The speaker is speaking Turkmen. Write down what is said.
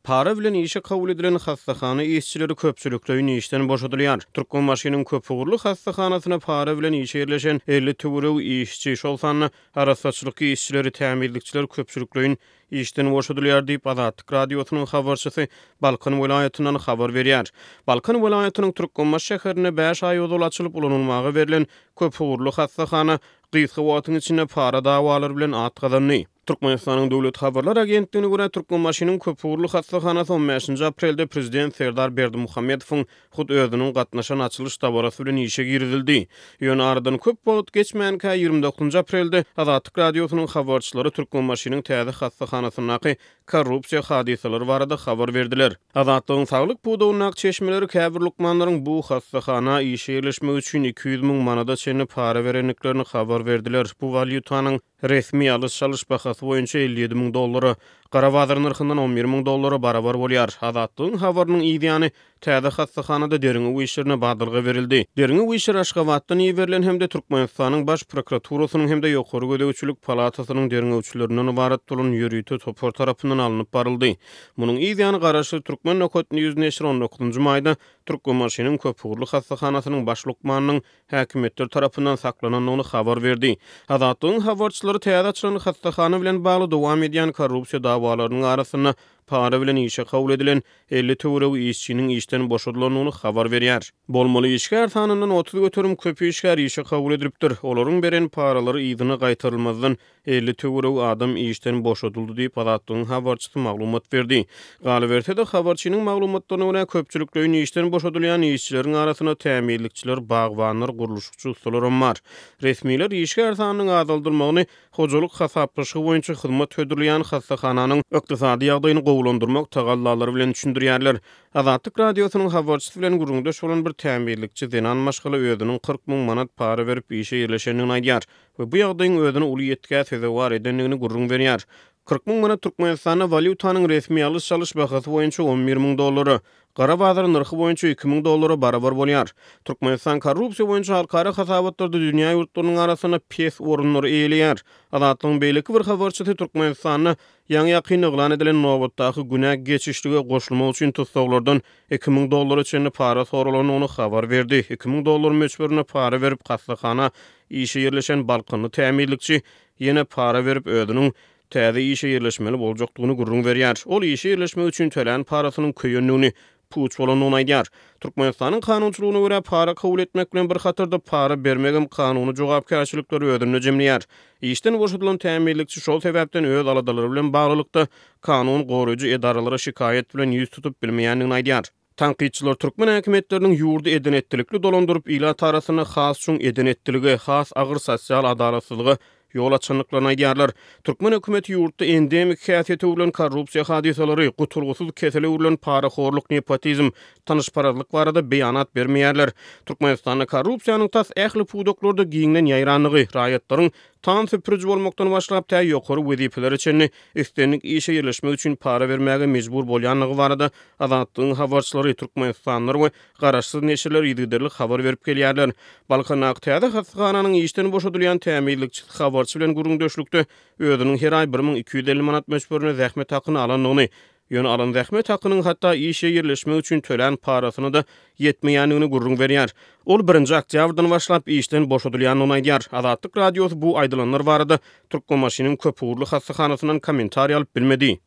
Para bilen işe kabul edilen hassahana işçileri köpçülikleýin işden boşadylýar. Türkmenbaşynyň köpugurly hassahanasyna para bilen işe ýerleşen 50 töweregi işçi, şol sanda arassaçylyk işçileri, tämizlikçiler köpçülikleýin işden boşadylýar diýip, Azatlyk Radiosynyň habarçysy Balkan welaýatyndan habar berýär. Balkan welaýatynyň Türkmenbaşy şäherinde bäş aý ozal açylyp ulanylmaga berlen köpugurly hassahana gysga wagtyň içinde para dawalary bilen at gazandy. Türkmenistanyň Döwlet habarlar agentligine görä, Türkmenbaşynyň köpugurly hassahanasy on bäşinji aprelde prezident Serdar Berdimuhamedowyň hut özüniň gatnaşan açylyş dabarasy bilen işe girizildi. Ýöne aradan köp wagt geçmänkä, 29-njy aprelde Azatlyk Radiosynyň habarçylary Türkmenbaşynyň täze hassahanasyndaky korrupsiýa hadysalary barada habar berdiler. Azatlygyň saglyk pudagyndaky çeşmeleri käbir lukmanlaryň bu hassahana işe ýerleşmek üçin 200 müň manada çenli para berendiklerini habar berdiler. Bu walýutanyň Resmi alyş-çalyş bahasy boýunça 57 müň dollara, gara bazar nyrhyndan 11 müň dollara barabar bolýar. Azatlygyň habarynyň yz ýany, täze hassahanada derňew işlerine badalga berildi. Derňew işleri Aşgabatdan iberilen hem-de Türkmenistanyň Baş prokuraturasynyň hem-de Ýokary gözegçilik palatasynyň derňewçilerinden ybarat bolan ýörite topar tarapyndan alnyp baryldy. Munuň yz ýany, garaşsyz Turkmen. News neşiri on dokuzynjy maýda Türkmenbaşynyň köpugurly hassahanasynyň baş lukmanynyň häkimiýetler tarapyndan saklanandygyny habar berdi. Azatlygyň habarçylary täze açylan hassahana bilen bagly dowam edýän korrupsiýa dawalarynyň arasynda para bilen işe kabul edilen 50 töweregi işçiniň işden boşadylandygyny habar berýär. Bolmaly işgär sanyndan 30% köp işgär işe kabul edilipdir. Olaryň beren paralary yzyna gaýtarylmazdan 50 töweregi adam işden boşadyldy diýip, Azatlygyň habarçysy maglumat berdi. Galyberse-de, habarçynyň maglumatlaryna görä, köpçülikleýin işden boşadylýan işçileriň arasynda tämizlikçiler, bagbanlar, gurluşykçy ussalaram bar. Resmiler işgär sanynyň azaldylmagyny hojalyk hasaplaşygy boýunça hyzmat hödürleýän hassahananyň ykdysady ýagdaýyny gowulandyrmak tagallalary bilen düşündirýärler. Azatlyk Radiosynyň habarçysy bilen gürrüňdeş bolan bir tämizlikçi zenan maşgala özüniň 40 müň manat para berip işe ýerleşendigini aýdýar. we bu ýagdaýyň özüni uly ýitgä sezewar edendigini gürrüň berýär. 40 müň manat Türkmenistanda walýutanyň resmi alyş-çalyş bahasy boýunça 11 müň dollara, gara bazar nyrhy boýunça 2 müň dollara barabar bolýar. Türkmenistan korrupsiýa boýunça halkara hasabatlarda dünýä ýurtlarynyň arasynda pes orunlary eýeleýär. Azatlygyň beýleki bir habarçysy Türkmenistanda ýaňy-ýakynda yglan edilen nobatdaky günä geçişlige goşulmak üçin tussaglardan 2000 dollara çenli para soralandygyny habar berdi. 2000 dollar möçberinde para berip hassahana Işe ýerleşen balkanly tämizlikçi ýene para berip, özüniň täze işe ýerleşmeli boljakdygyny gürrüň berýär. Ol işe ýerleşmek üçin tölän parasynyň köýendigini, puç bolandygyny aýdýar. Türkmenistanyň kanunçylygyna görä, para kabul etmek bilen bir hatarda para bermegem kanuny jogapkärçilikleri özünde jemleýär. Işden boşadylan tämizlikçi şol sebäpden öz aladalary bilen baglylykda kanun goraýjy edaralara şikaýat bilen ýüz tutup bilmeýändigini aýdýar. Tankytçylar türkmen häkimiýetleriniň ýurdy eden-etdilikli dolandyryp, ilat arasynda has çuň eden-etdilige, has agyr sosial adalatsyzlyga ýol açandyklaryny aýdýarlar. Türkmen hökümeti ýurtda endemik häsiýete öwrülen korrupsiýa hadysalary, gutulgysyz kesele öwrülen parahorluk, nepotizm, tanyşparazlyk barada beýanat bermeýärler. Türkmenistanda korrupsiýanyň tas ähli pudaklarda giňden ýaýrandygy, raýatlaryň Tam süpüriji bolmakdan başlap, tä ýokary wezipelere çenli islendik işe ýerleşmek üçin para bermäge mejbur bolýandygy barada Azatlygyň habarçylary, türkmenistanlylar we garaşsyz neşirler yzygiderli habar berip gelýärler. Balkandaky täze hassahananyň işden boşadylýan tämizlikçisi habarçy bilen gürrüňdeşlikde özüniň her aý 1250 manat möçberinde zähmet hakyny alandygyny, Ýöne alan zähmet hakynyň hatda işe ýerleşmek üçin tölän parasyna-da ýetmeýändigini gürrüň berýär. Ol birinji oktýabrdan başlap işden boşadylýandygyny aýdýar. Azatlyk Radiosy bu aýdylanlar barada Türkmenbaşynyň köpugurly hassahanasyndan kommentariý alyp bilmedi.